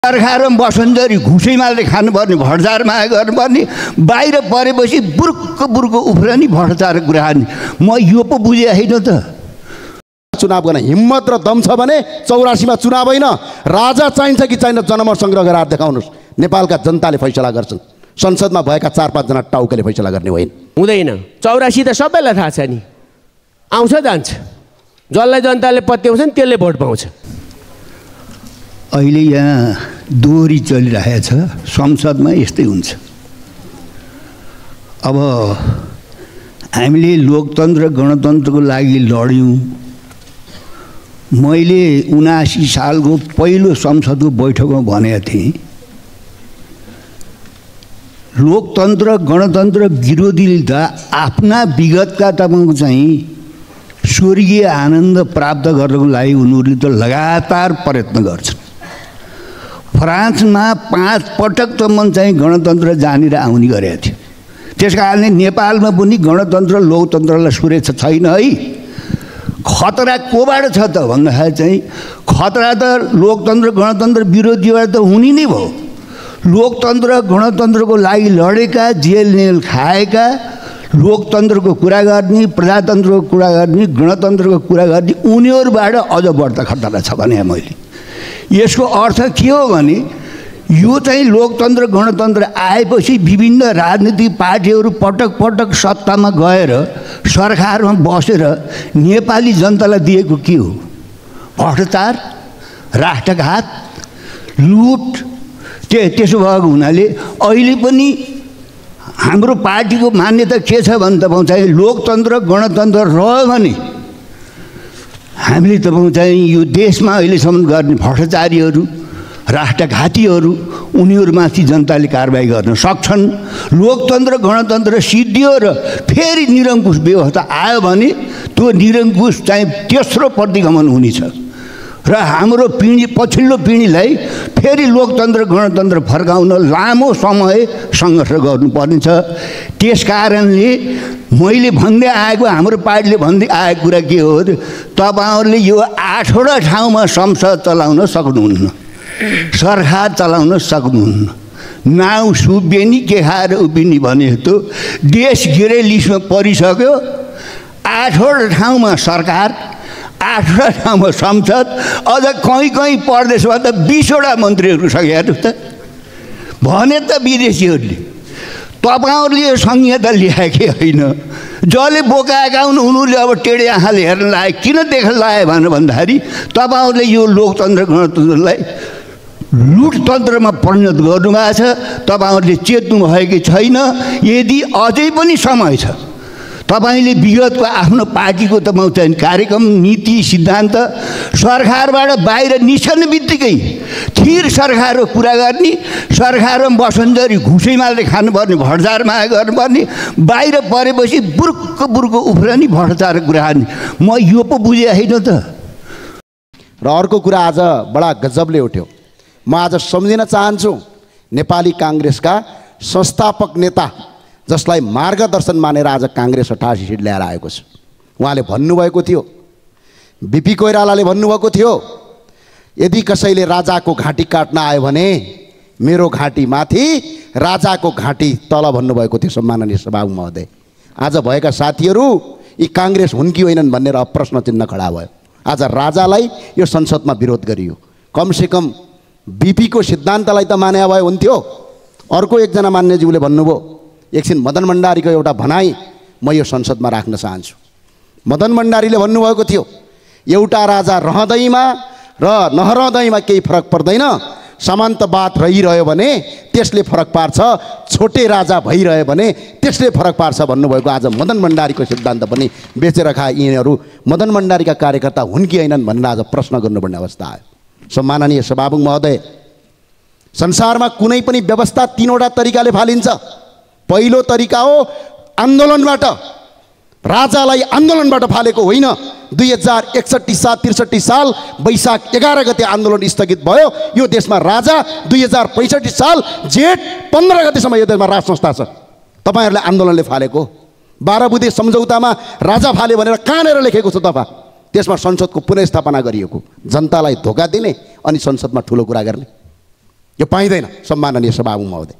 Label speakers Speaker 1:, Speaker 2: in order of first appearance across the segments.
Speaker 1: सरकारमा बसन्जरी घुसैमाले खानुपर्ने भ्रष्टाचारमा गर्नुपर्ने बाहिर परेपछि बुर्क बुर्क उफ्रने भ्रष्टाचार कुरा म यो पो बुझे होइन त।
Speaker 2: चुनाव गर्न हिम्मत र दम छ भने 84 मा चुनाव होइन राजा चाहिन्छ कि चाहिन्छ जनमत संग्रह गरेर देखाउनुस्। नेपालका जनताले फैसला गर्छन्, संसदमा भएका 4-5 जना टाउकेले फैसला गर्ने होइन।
Speaker 3: हुँदैन। 84 त सबैलाई थाहा छ नि, आउँछ जान्छ, जसलाई जनताले पत्याउँछन् त्यसले भोट पाउँछ।
Speaker 1: अहिले यहाँ दोहोरी चलिरहेछ, संसदमा यस्तै हुन्छ। अब हामीले लोकतन्त्र गणतन्त्रको लागि लड्यौँ। मैले 79 सालको पहिलो संसदको बैठकमा भनेको थिएँ, लोकतन्त्र गणतन्त्र विरोधीले त आफ्ना विगतका तपाईँको चाहिँ स्वर्गीय आनन्द प्राप्त गर्नको लागि उनीहरूले त लगातार प्रयत्न गर्छन्। फ्रान्समा 5 पटकसम्म चाहिँ गणतन्त्र जानेर आउने गरेको थियो। त्यस कारणले नेपालमा पनि गणतन्त्र लोकतन्त्रलाई सुरक्षा छैन है। खतरा कोबाट छ त भन्दाखेरि चाहिँ खतरा त लोकतन्त्र गणतन्त्र विरोधीबाट त हुने नै भयो। लोकतन्त्र गणतन्त्रको लागि लडेका, जेल नेल खाएका, लोकतन्त्रको कुरा गर्ने, प्रजातन्त्रको कुरा गर्ने, गणतन्त्रको कुरा गर्ने उनीहरूबाट अझ बढ्ता खतरा छ भने मैले यसको अर्थ के हो भने यो चाहिँ लोकतन्त्र गणतन्त्र आएपछि विभिन्न राजनीतिक पार्टीहरू पटक पटक सत्तामा गएर सरकारमा बसेर नेपाली जनतालाई दिएको के हो? भ्रष्टाचार, राष्ट्रघात, लुट। त्यसो भएको हुनाले अहिले पनि हाम्रो पार्टीको मान्यता के छ भने तपाईँ चाहिँ लोकतन्त्र गणतन्त्र रह्यो भने हामीले तपाईँ चाहिँ यो देशमा अहिलेसम्म गर्ने भ्रष्टाचारीहरू, राष्ट्रघातीहरू उनीहरूमाथि जनताले कारबाही गर्न सक्छन्। लोकतन्त्र गणतन्त्र सिद्धियो र फेरि निरङ्कुश व्यवस्था आयो भने त्यो निरङ्कुश चाहिँ तेस्रो प्रतिगमन हुनेछ र हाम्रो पिँढी पछिल्लो पिँढीलाई फेरि लोकतन्त्र गणतन्त्र फर्काउन लामो समय सङ्घर्ष गर्नुपर्नेछ। त्यस कारणले मैले भन्दै आएको, हाम्रो पार्टीले भन्दै आएको कुरा के हो, तपाईँहरूले यो 8वटा ठाउँमा संसद चलाउन सक्नुहुन्न, सरकार चलाउन सक्नुहुन्न। नाउँ सुब्बेनी के खाएर उभिने भने जस्तो देश घेरै लिस्टमा परिसक्यो। 8वटा ठाउँमा सरकार, 8वटा ठाउँमा संसद, अझ कहीँ प्रदेशमा त 20वटा मन्त्रीहरू सकेहरू त भने त विदेशीहरूले। तपाईँहरूले यो संहिता ल्याएकै होइन, जसले बोकाएका हुन् उनीहरूले अब टेढे आँखाले हेर्न लाए। किन देख्न लाए भन्दाखेरि तपाईँहरूले यो लोकतन्त्र गणतन्त्रलाई लुटतन्त्रमा परिणत गर्नुभएको छ। तपाईँहरूले चेत्नु भएको छैन। यदि अझै पनि समय छ, तपाईँले विगतको आफ्नो पार्टीको तपाईँ चाहिँ कार्यक्रम, नीति, सिद्धान्त सरकारबाट बाहिर निस्कने बित्तिकै थिर सरकारको कुरा गर्ने, सरकारमा बसन्जरी घुसैमाले खानुपर्ने भ्रष्टाचारमा गर्नुपर्ने, बाहिर परेपछि बुर्क बुर्क उफ्रने भ्रष्टाचार कुरा गर्ने म यो पो बुझे होइन त।
Speaker 2: र अर्को कुरा आज बडा गजबले उठ्यो। म आज सम्झिन चाहन्छु नेपाली काङ्ग्रेसका संस्थापक नेता जसलाई मार्गदर्शन मानेर आज काङ्ग्रेस 88 सिट ल्याएर आएको छ। उहाँले भन्नुभएको थियो, बीपी कोइरालाले भन्नुभएको थियो, यदि कसैले राजाको घाँटी काट्न आयो भने मेरो घाँटी माथि, राजाको घाँटी तल भन्नुभएको थियो सम्माननीय सभामुख महोदय। आज भएका साथीहरू यी काङ्ग्रेस हुन् कि होइनन् भनेर प्रश्न चिन्ह खडा भयो। आज राजालाई यो संसदमा विरोध गरियो। कमसेकम बीपी को सिद्धान्तलाई त माने भए हुन्थ्यो। अर्को एकजना मान्यज्यूले भन्नुभयो, एकछिन मदन भण्डारीको एउटा भनाइ म यो संसदमा राख्न चाहन्छु। मदन भण्डारीले भन्नुभएको थियो, एउटा राजा रहँदैमा र नरहँदैमा केही फरक पर्दैन, समान्तवाद रहिरह्यो भने त्यसले फरक पार्छ, छोटे राजा भइरह्यो भने त्यसले फरक पार्छ भन्नुभएको। आज मदन भण्डारीको सिद्धान्त पनि बेचेर खाए यिनीहरू मदन भण्डारीका कार्यकर्ता हुन् कि होइनन् भनेर आज प्रश्न गर्नुपर्ने अवस्था आयो। सम्माननीय सभामुख महोदय, संसारमा कुनै पनि व्यवस्था 3वटा तरिकाले फालिन्छ। पहिलो तरिका हो आन्दोलनबाट, राजालाई आन्दोलनबाट फालेको होइन। 2061-63 साल वैशाख 11 गते आन्दोलन स्थगित भयो यो देशमा। राजा 2065 साल जेठ 15 गतेसम्म यो देशमा राज संस्था छ। तपाईँहरूले आन्दोलनले फालेको 12 बुँदे सम्झौतामा राजा फाले भनेर कहाँनिर लेखेको छ तपाईँ? त्यसमा संसदको पुनर्स्थापना गरिएको, जनतालाई धोका दिने अनि संसदमा ठुलो कुरा गर्ने। यो पाइँदैन सम्माननीय सभामुख महोदय।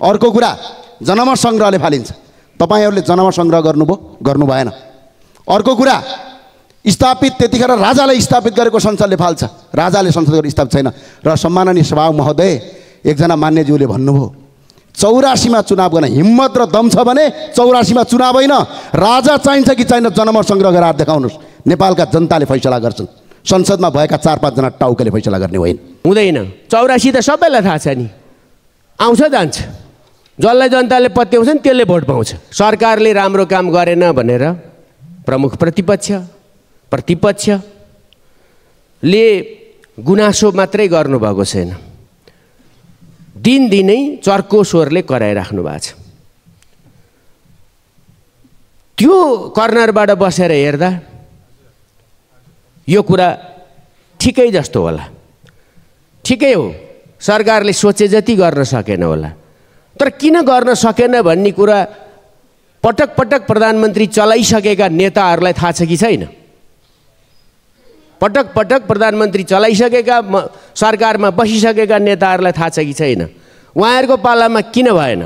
Speaker 2: अर्को कुरा जनावर सङ्ग्रहले फालिन्छ। तपाईँहरूले जनावर सङ्ग्रह गर्नुभयो? गर्नु भएन। अर्को कुरा स्थापित त्यतिखेर राजाले स्थापित गरेको संसदले फाल्छ, राजाले संसद गरेर स्थापित छैन। र सम्माननीय सभामुख महोदय एकजना मान्यज्यूले भन्नुभयो 84मा चुनाव गर्न हिम्मत र दम छ भने 84मा चुनाव होइन, राजा चाहिन्छ कि चाहिन जनमत सङ्ग्रह गरेर देखाउनुहोस्। नेपालका जनताले फैसला गर्छन्, संसदमा भएका 4-5 जना टाउकेले फैसला गर्ने होइन।
Speaker 3: हुँदैन। 84 त सबैलाई थाहा छ नि, आउँछ जान्छ, जसलाई जनताले पत्याउँछन् त्यसले भोट पाउँछ। सरकारले राम्रो काम गरेन भनेर प्रमुख प्रतिपक्षले गुनासो मात्रै गर्नुभएको छैन, दिनदिनै चर्को स्वरले कराइराख्नु भएको छ। त्यो कर्नरबाट बसेर हेर्दा यो कुरा ठिकै जस्तो होला, ठिकै हो, सरकारले सोचे जति गर्न सकेन होला। तर किन गर्न सकेन भन्ने कुरा पटक पटक प्रधानमन्त्री चलाइसकेका नेताहरूलाई थाहा छ कि छैन? पटक पटक प्रधानमन्त्री चलाइसकेका सरकारमा बसिसकेका नेताहरूलाई थाहा छ कि छैन? उहाँहरूको पालामा किन भएन?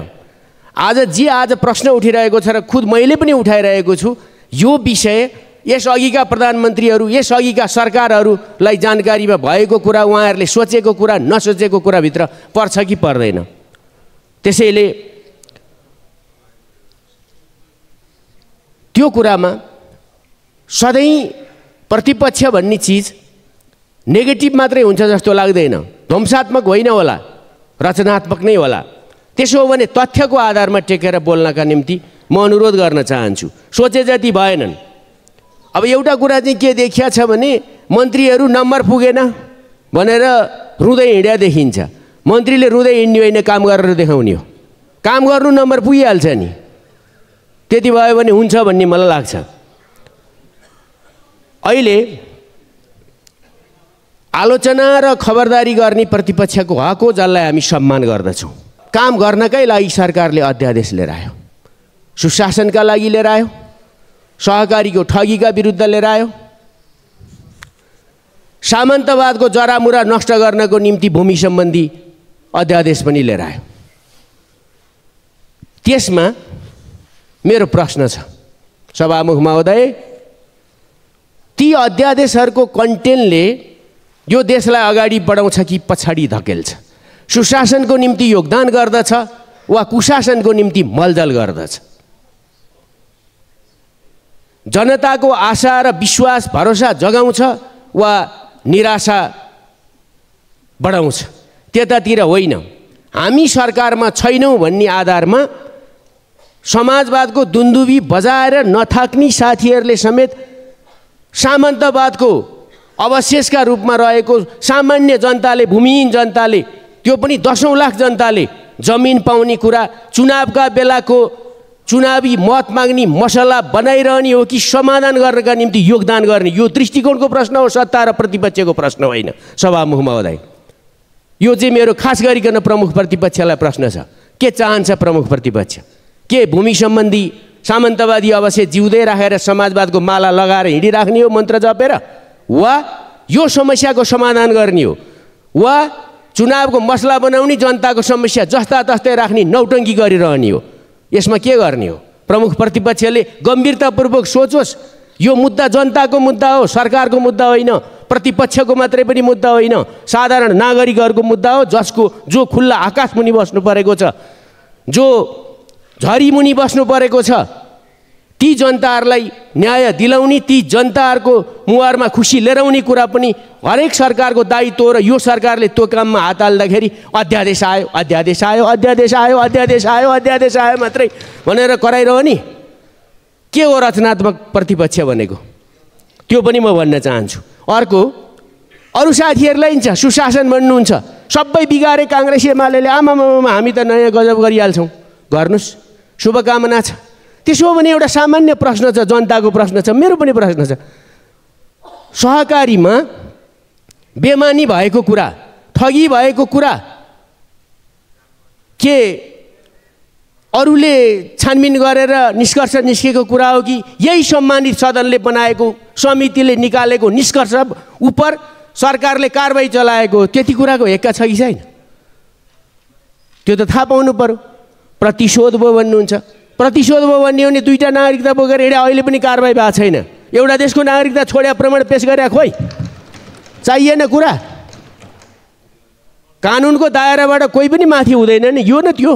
Speaker 3: आज प्रश्न उठिरहेको छ र खुद मैले पनि उठाइरहेको छु। यो विषय यसअघिका प्रधानमन्त्रीहरू, यसअघिका सरकारहरूलाई जानकारीमा भएको कुरा, उहाँहरूले सोचेको कुरा, नसोचेको कुराभित्र पर्छ कि पर्दैन? त्यसैले त्यो कुरामा सधैँ प्रतिपक्ष भन्ने चिज नेगेटिभ मात्रै हुन्छ जस्तो लाग्दैन, ध्वंसात्मक होइन होला, रचनात्मक नै होला। त्यसो हो भने तथ्यको आधारमा टेकेर बोल्नका निम्ति म अनुरोध गर्न चाहन्छु। सोचे जति भएनन्। अब एउटा कुरा चाहिँ के देखिया छ भने मन्त्रीहरू नम्बर पुगेन भनेर रुँदै हिँड्या देखिन्छ। मन्त्रीले रुँदै हिँड्ने होइन, काम गरेर देखाउने हो। काम गर्नु नम्बर पुगिहाल्छ नि, त्यति भयो भने हुन्छ भन्ने मलाई लाग्छ। अहिले आलोचना र खबरदारी गर्ने प्रतिपक्षको हक हो, जसलाई हामी सम्मान गर्दछौँ। काम गर्नकै लागि सरकारले अध्यादेश लिएर आयो, सुशासनका लागि लिएर आयो, सहकारीको ठगीका विरुद्ध लिएर आयो, सामन्तवादको जरामुरा नष्ट गर्नको निम्ति भूमि सम्बन्धी अध्यादेश पनि लिएर आयो। त्यसमा मेरो प्रश्न छ सभामुख महोदय, ती अध्यादेशहरूको कन्टेन्टले यो देशलाई अगाडि बढाउँछ कि पछाडि धकेल्छ? सुशासनको निम्ति योगदान गर्दछ वा कुशासनको निम्ति मलजल गर्दछ? जनताको आशा र विश्वास भरोसा जगाउँछ वा निराशा बढाउँछ? त्यतातिर होइन। हामी सरकारमा छैनौँ भन्ने आधारमा समाजवादको दुन्दुबी बजाएर नथाक्ने साथीहरूले समेत सामन्तवादको अवशेषका रूपमा रहेको सामान्य जनताले, भूमिहीन जनताले, त्यो पनि 10औं लाख जनताले जमिन पाउने कुरा चुनावका बेलाको चुनावी मत माग्ने मसला बनाइरहने हो कि समाधान गर्नका निम्ति योगदान गर्ने? यो दृष्टिकोणको प्रश्न हो, सत्ता र प्रतिपक्षको प्रश्न होइन सभामुख महोदय। यो चाहिँ मेरो खास गरिकन प्रमुख प्रतिपक्षलाई प्रश्न छ। के चाहन्छ प्रमुख प्रतिपक्ष? के भूमि सम्बन्धी सामन्तवादी अवशेष जिउँदै राखेर समाजवादको माला लगाएर हिँडिराख्ने हो मन्त्र जपेर, वा यो समस्याको समाधान गर्ने हो, वा चुनावको मसला बनाउने, जनताको समस्या जस्ता तस्तै राख्ने नौटङ्की गरिरहने हो? यसमा के गर्ने हो? प्रमुख प्रतिपक्षले गम्भीरतापूर्वक सोचोस्। यो मुद्दा जनताको मुद्दा हो, सरकारको मुद्दा होइन, प्रतिपक्षको मात्रै पनि मुद्दा होइन, साधारण नागरिकहरूको मुद्दा हो। जो खुल्ला आकाश मुनि बस्नु परेको छ, जो झरी मुनि बस्नु परेको छ, ती जनताहरूलाई न्याय दिलाउने, ती जनताहरूको मुहारमा खुसी लिएर आउने कुरा पनि हरेक सरकारको दायित्व हो। र यो सरकारले त्यो काममा हात हाल्दाखेरि अध्यादेश आयो, अध्यादेश आयो, अध्यादेश आयो, अध्यादेश आयो, अध्यादेश आयो मात्रै भनेर कराइरहने के हो रचनात्मक प्रतिपक्ष भनेको? त्यो पनि म भन्न चाहन्छु। अर्को, अरू साथीहरूलाई नि छ सुशासन भन्नुहुन्छ, सबै बिगारे काङ्ग्रेस एमालेले, आमामामा हामी त नयाँ गजब गरिहाल्छौँ, गर्नुहोस्, शुभकामना छ। त्यसो हो भने एउटा सामान्य प्रश्न छ, जनताको प्रश्न छ, मेरो पनि प्रश्न छ। सहकारीमा बेमानी भएको कुरा, ठगी भएको कुरा के अरूले छानबिन गरेर निष्कर्ष निस्केको कुरा हो कि यही सम्मानित सदनले बनाएको, समितिले निकालेको निष्कर्ष उपर सरकारले कारबाही चलाएको? त्यति कुराको हेक्का छ कि छैन? त्यो त थाहा पाउनु पर्यो। प्रतिशोध भयो भन्नुहुन्छ, प्रतिशोध भयो भन्ने हो भने दुईवटा नागरिकता बोकेर हिँडे अहिले पनि कारबाही भएको छैन। एउटा देशको नागरिकता छोड्या प्रमाण पेश गरे खोइ, चाहिएन कुरा। कानुनको दायराबाट कोही पनि माथि हुँदैन नि, यो न त्यो।